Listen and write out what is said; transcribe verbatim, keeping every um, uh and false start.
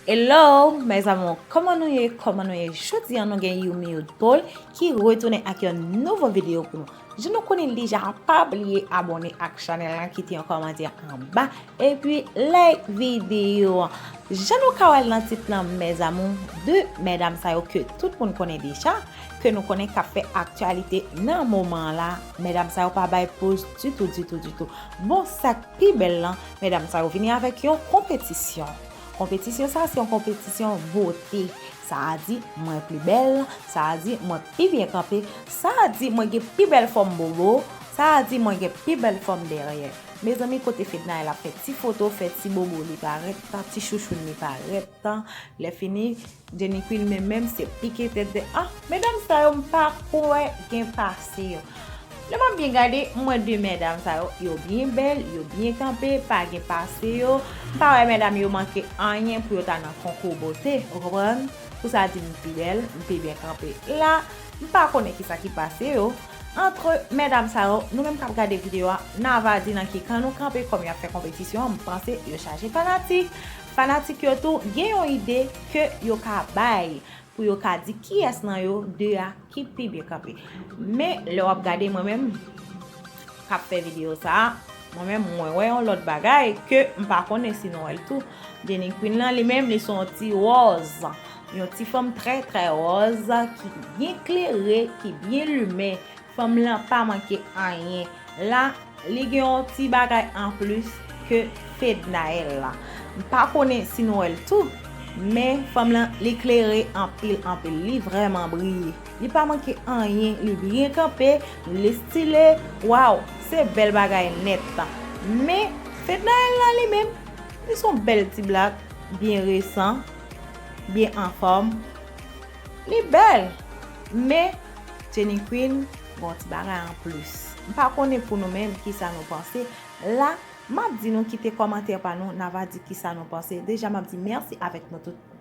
Hello, mes amours, kòman nou ye? Kòman nou ye? Jodi a nou gen Yumi Youth Paul ki retounen ak yon nouvo videyo pou nou. Jan nou konnen l deja, pa bliye abòne ak chanèl la, kite yon kòmantè anba, epi like videyo an. Jan nou ka wè l nan tit lan, mes amours, de medam sa yo ke tout moun konnen deja, ke nou konnen k ap fè aktyalite nan moman la, medam sa yo pa bay poz ditou, ditou, ditou. Bon, sa k pi bèl lan, medam sa yo vini avèk yon konpetisyon. Konpetisyon sa, se yon konpetisyon bote. Sa a di, mwen pi bèl, sa a di, mwen pi byen kanpe, sa a di, mwen gen pi bèl fòm bobo, sa a di, mwen gen pi bèl fòm dèyè. Mezanmi, kote Fednaelle ap fè ti foto, fè ti bobo li parèt, ti chouchoun li parèt. Lè fini, Jenny Queen menm menm se pike tèt de, ah, medam sa yo m pa kwè gen pase yo. Lè m ap byen gade, m wè de medam sa yo, yo byen bèl, yo byen kanpe, pa gen pase yo. M pa wè medam yo manke anyen pou yo ta nan konkou bote, ou konprann? Pou sa di m pi bèl, m pi byen kanpe. La, m pa konnen kisa ki pase yo. Antre medam sa yo, nou menm k ap gade videyo a, n a va di nan ki kan nou kanpe, kòm y ap fè konpetisyon an, m panse yo chaje fanatik. Fanatik yo tou gen yon ide ke yo ka bay pou yo ka di kiyès nan yo de a ki pi byen kanpe. Men, lè w ap gade mwen menm k ap fè videyo sa a, mwen menm, mwen wè yon lòt bagay ke m pa konnen si nou wè l tou. Jenny Queen lan, li menm, li se yon ti wòz. Yon ti fanm trè, trè wòz, ki byen klere, ki byen limen. Fanm lan pa manke anyen. La, li gen yon ti bagay anplis ke Fednaelle la. M pa konnen si nou wè l tou, men fanm lan, li klere anpil, anpil. Li vrèman briye. Li pa manke anyen. Li byen kanpe, li stile. Waw, se bèl bagay nèt. Men, Fednaelle la, li menm, li se yon bèl ti blak, byen resan, byen anfòm. Li bèl, men Jenny Queen gen yon ti bagay anplis. M pa konnen pou nou menm kisa nou panse. La, m ap di nou kite kòmantè pa nou, n a va di kisa nou panse. Deja, m ap di mèsi avèk nou tout